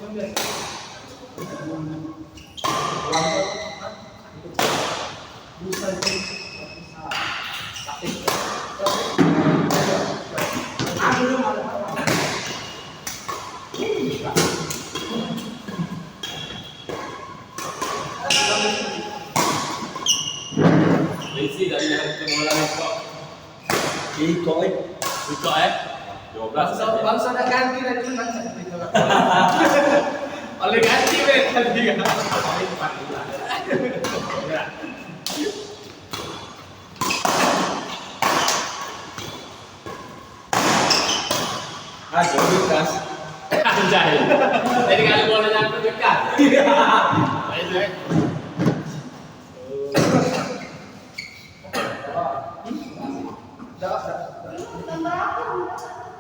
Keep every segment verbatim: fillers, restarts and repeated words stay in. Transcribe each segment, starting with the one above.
Isi dari yang kena orang kok. Ikok, eh. Ikok, eh. Dua belas. Bangsa, bangsa nak ganti dari mana? Oleh ganti, weh, tadi kan. Ya. Aduh, Lukas. Anjay. Jadi kalau bola nyangkut, Lukas. Iya. Ayo, eh.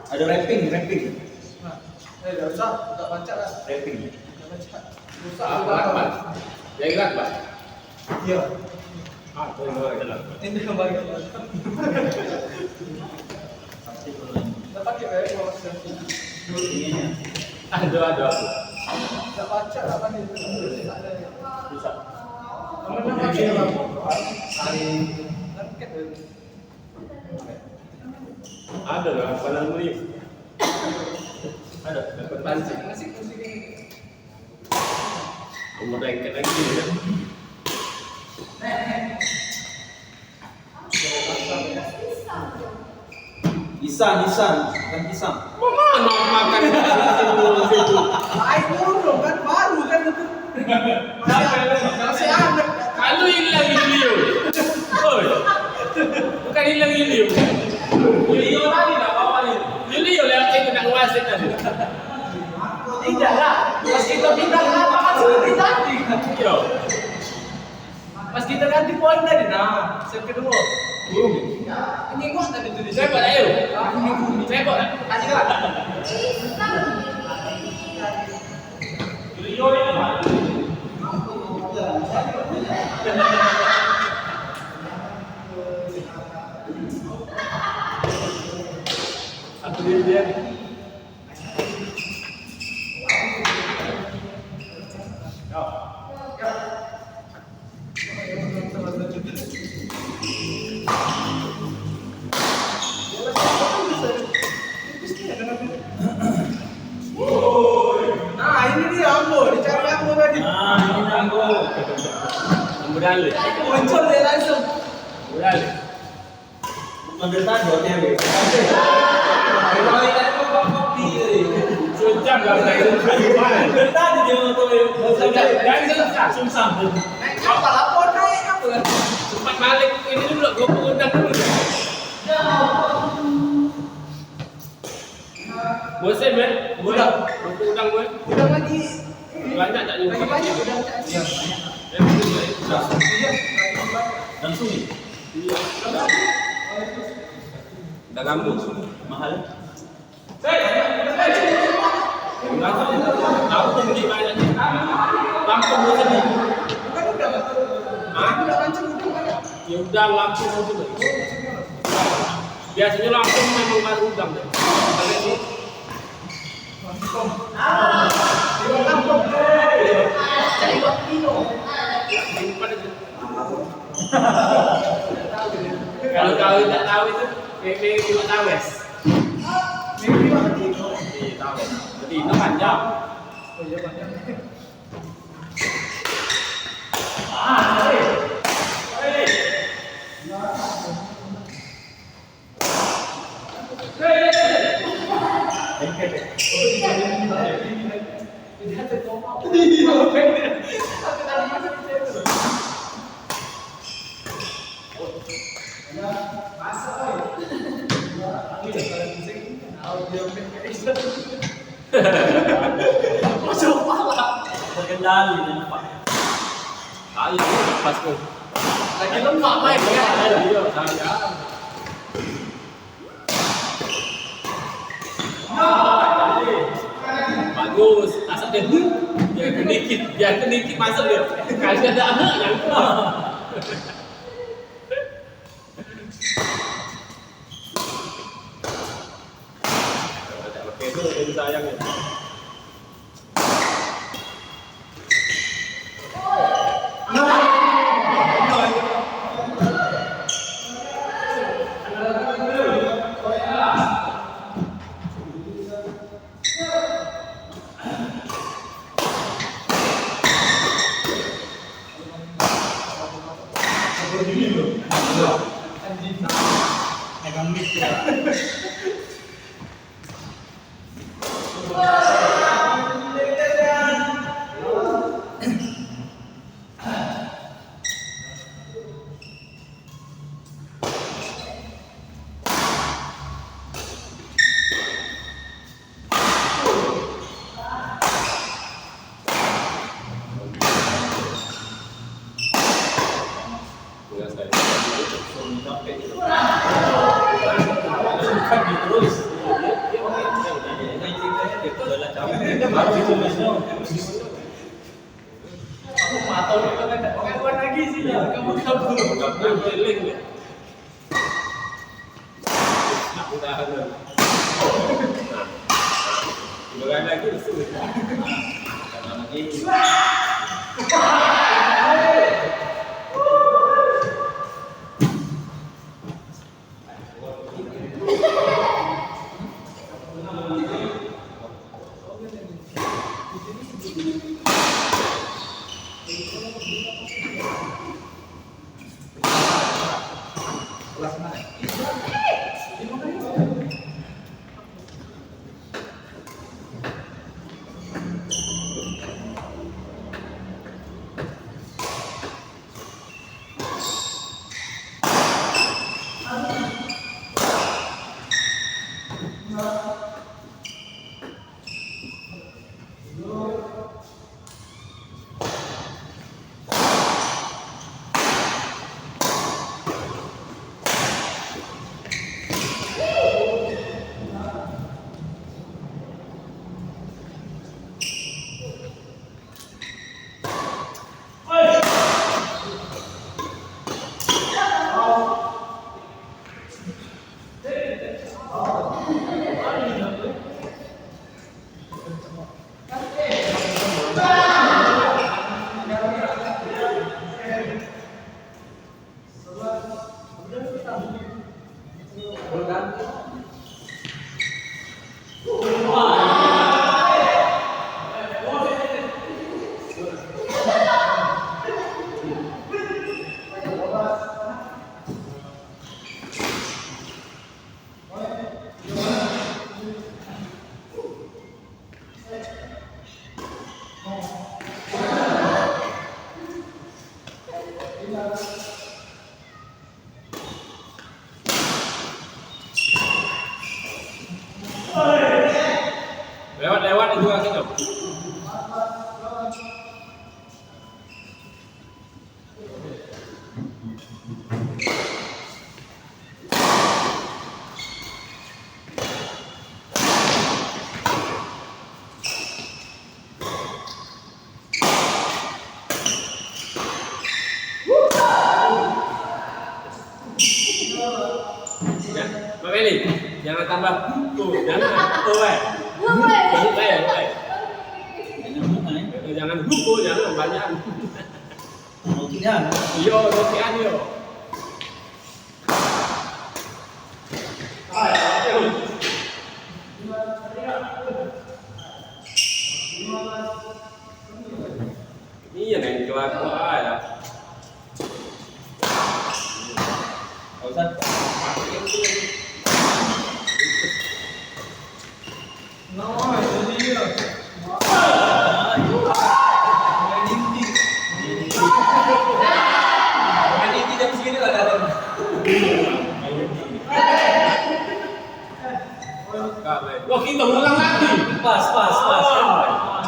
Ada wrapping, wrapping. Nah, eh, dak usah, dak pacak lah. Wrapping. Dak pacak. Susah. Apa, Bang? Yang hilang, Bang? Iya. Ah, boleh, boleh, hilang. Ini kembali. Dak pakai, eh, kalau sudah. Aduh, aduh, aduh. Dak pacak lah tadi. Susah. Ada lah, panas merius. Ada, dapat pancing. Umur dengket lagi, ya. Isan, isan, bukan pisang. Mano makan di situ, situ? Air turun kan, baru kan itu. Masih, masih anget. Kalu ilang Julio. Oi. Bukan ilang Julio. Julio tadi dak apa-apa ni. Julio lewat itu nak wasit tadi. Tidak lah. Pas kita pindah ke lapangan seperti tadi. Yo. Pas kita ganti poin tadi, nah, set kedua. Ini gua tadi tuh di Saya buat ayo. Ini gua. Saya buat. Kasih lah. Aku dia dia. Nah, ini dia Ambo, dicari Ambo tadi. Nah, ini Ambo. Ambo Dale. Muncul dia langsung. Ambo Dale. Bukan dari tadi, O T W. Sejam dah saya. Dari tadi dia O T W. Sejam. Dari Sungsang. Sungsang. Naik kapal apa? Naik apa? Sempat balik ini dulu, gua udang dulu. Bosen, men? Udang. Udang, men? Udang lagi. Banyak tak ni? Lagi banyak udang tak ni? Ya, banyak. Ya, betul, ya. Iya, lagi banyak. Langsung ni? Iya. Dah kampung. Mahal. Hei! Hei! Kampung di banyak ni. Kampung bosen ni. Bukan udang. Hah? Udang mancing, udang banyak. Ya, udang, lampung, bosen ni. Biasanya langsung memang baru udang deh. Kalau kau tak tahu itu, meme iwak tawes. Meme iwak betina. Iya, tawes. Betina panjang. Oh iya, panjang. Masuk pala. Terkendali, nampak. Ayo, pas tu. Lagi lemak main, kan? Iya, sayang. Bagus, asal dia, dia ke dikit, dia ke dikit masuk dia. Kalau dia tak nak, jangan. Oke, itu sayang ya. Nak udahan. Nah, nah, udahan lagi. Nah, lagi. Lewat, lewat itu kaki tu. Ya, Mak Meli, jangan tambah buku, jangan. Oh, eh. Buku, eh. Buku, eh. Jangan buku, jangan banyak. Iyo, dokian yo. Iyo, neng kelar kuah ya. Kau usah. Wah, kita ulang lagi. Pas, pas, pas.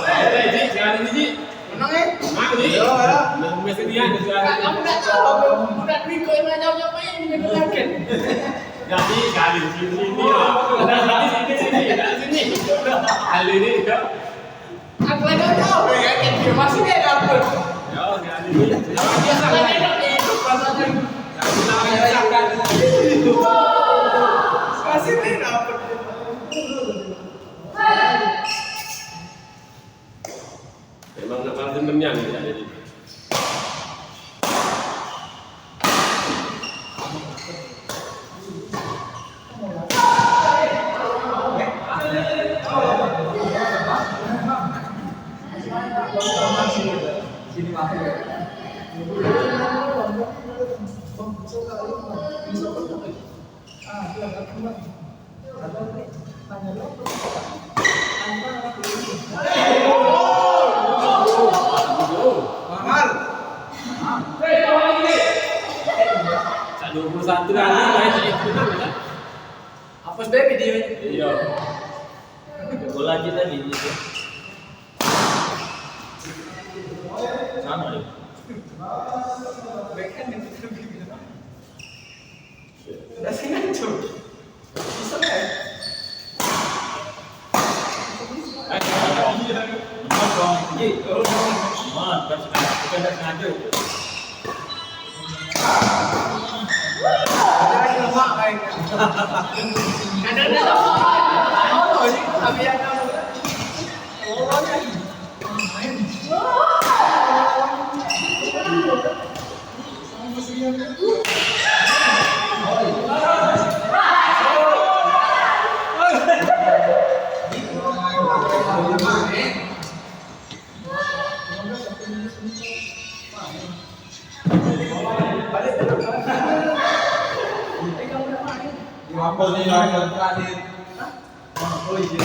Eh, eh, Ji, jangan ini, Ji. Menang, eh? Menang, Ji. Yo, yo. Menang, Ji. Kamu dah tahu, aku dah berikut yang jauh-jauh main dengan Jadi, kali sini, sini, ya. Udah, sini, sini, sini, sini. Kali ini, ya. Aku lagi tahu, ya, kan? Dia masih dia dapet. Ya, kali ini. Dia sangat enak itu, pasangan. Masih dia dapet. Memang nak balas dendamnya ni, tidak jadi. Mahal. Sak dua puluh satu kali main. Hapus be video ni. Iya. Bola kita gini. Sama dia. Dah sengaja. Bisa kan? Man, bukan sengaja, bukan tak sengaja. Ada lemak, main. Ada lemak. Oh, ini tapi yang kamu. Oh, ya. Apa ni yang terakhir? Oh, iya.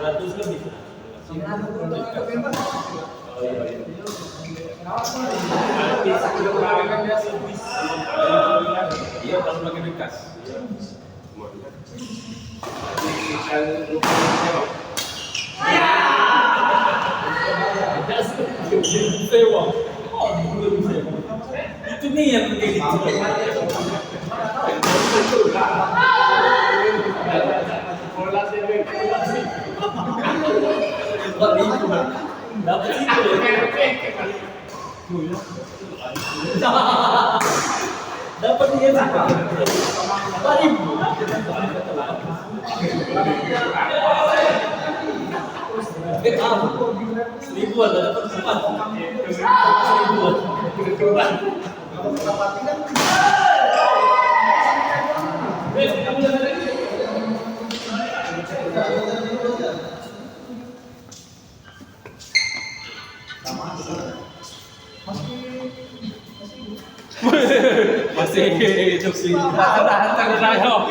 Seratus lebih. Iya, pas makin ringkas. Itu nih yang bikin itu. Dapat itu. Dapat dia sih. Lima ribu. Seribu ada dapat empat. Seribu. Masih hidup sih. Tahan, tahan, tahan, tahan.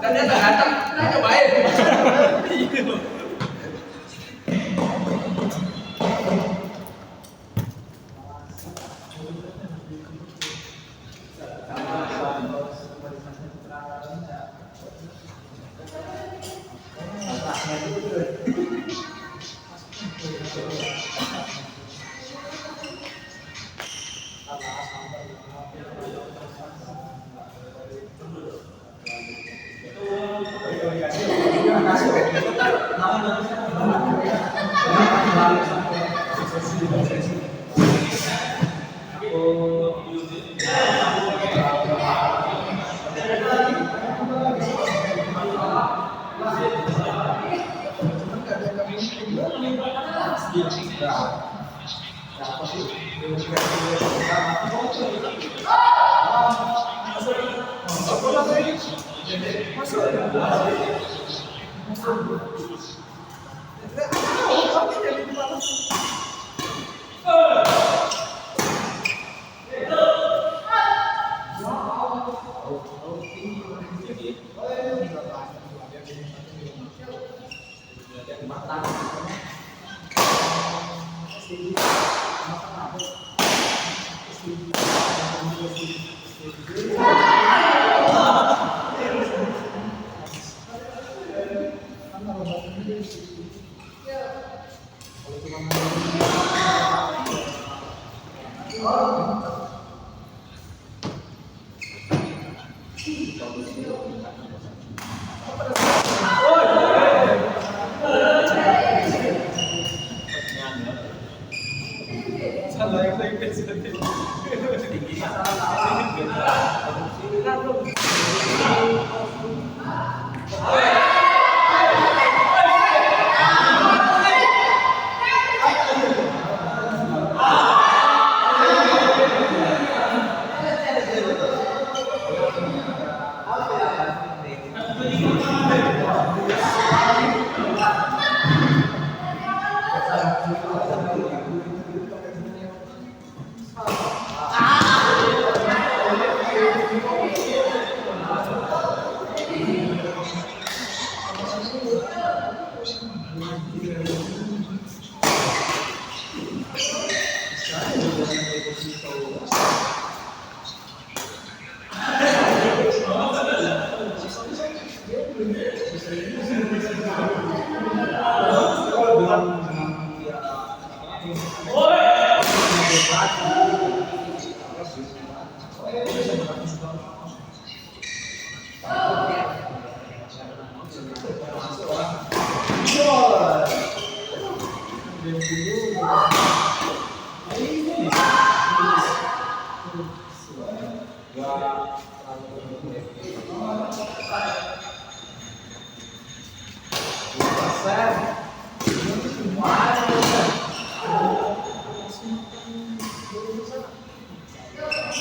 Kan dia tak datang, kita cobain.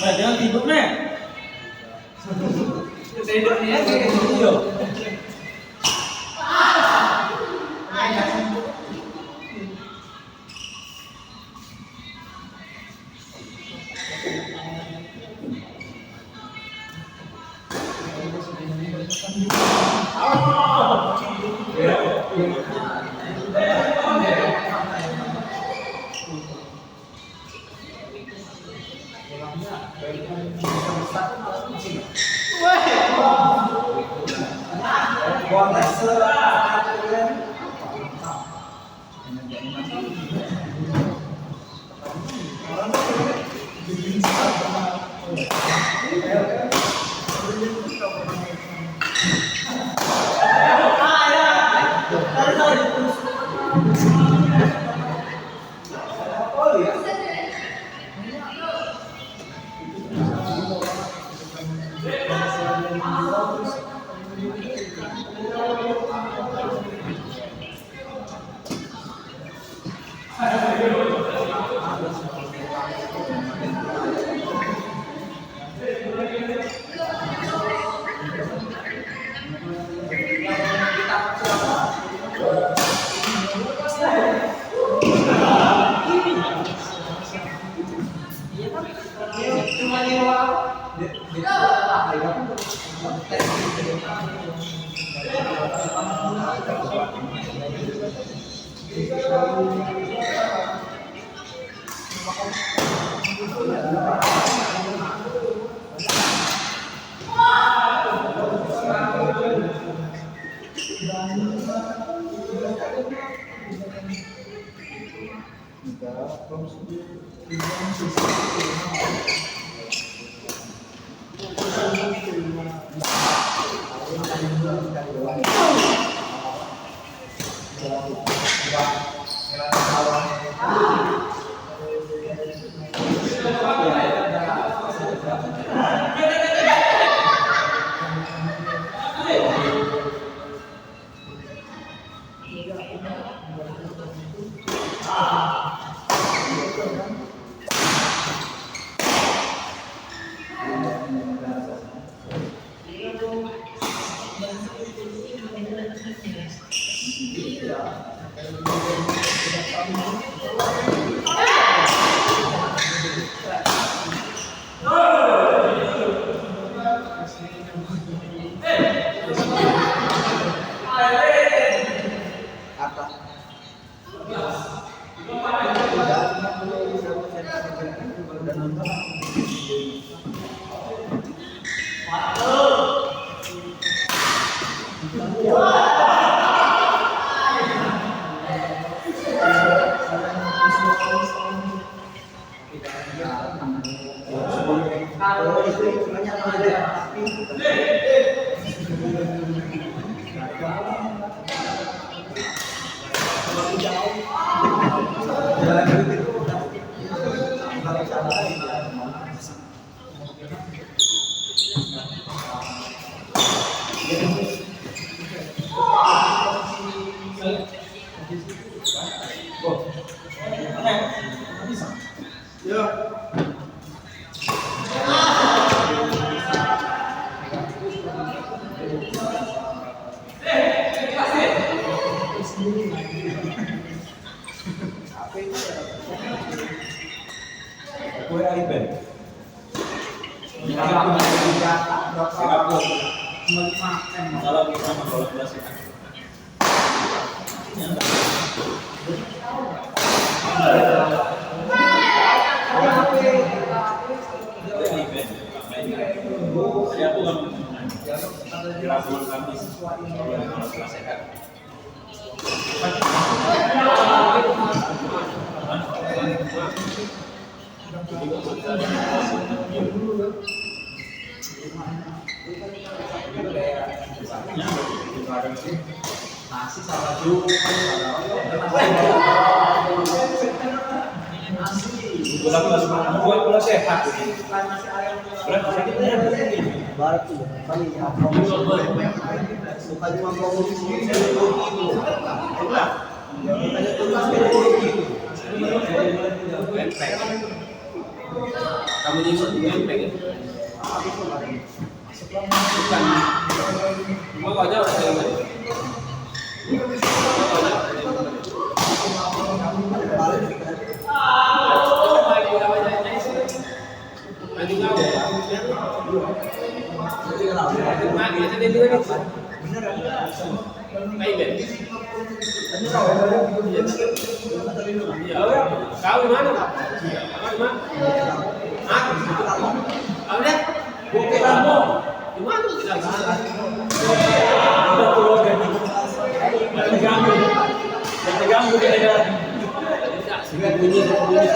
Nah, jangan tidur, Nek. Tidur ni, ya, kayak gitu. Kue Aiben. Kalau kita menolak belas ya. Bola, bola sehat. Bola sehat. Barat tuh, kali ya, promosi. Bukan cuma promosi. Kamu nyebut gue empek. Bukan. Cuma wajah orang yang Kau di mana? Kau di mana? Hah? Kau deh? Di mana kita? Udah tua kan? Jangan terganggu. Jangan terganggu dia. Tidak, sembunyi, sembunyi.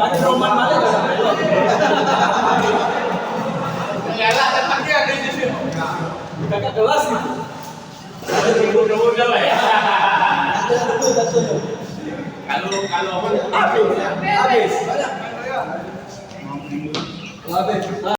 Balik roman balik. Kakak kelas nih. Kalau, kalau apa? Habis. Habis. Habis.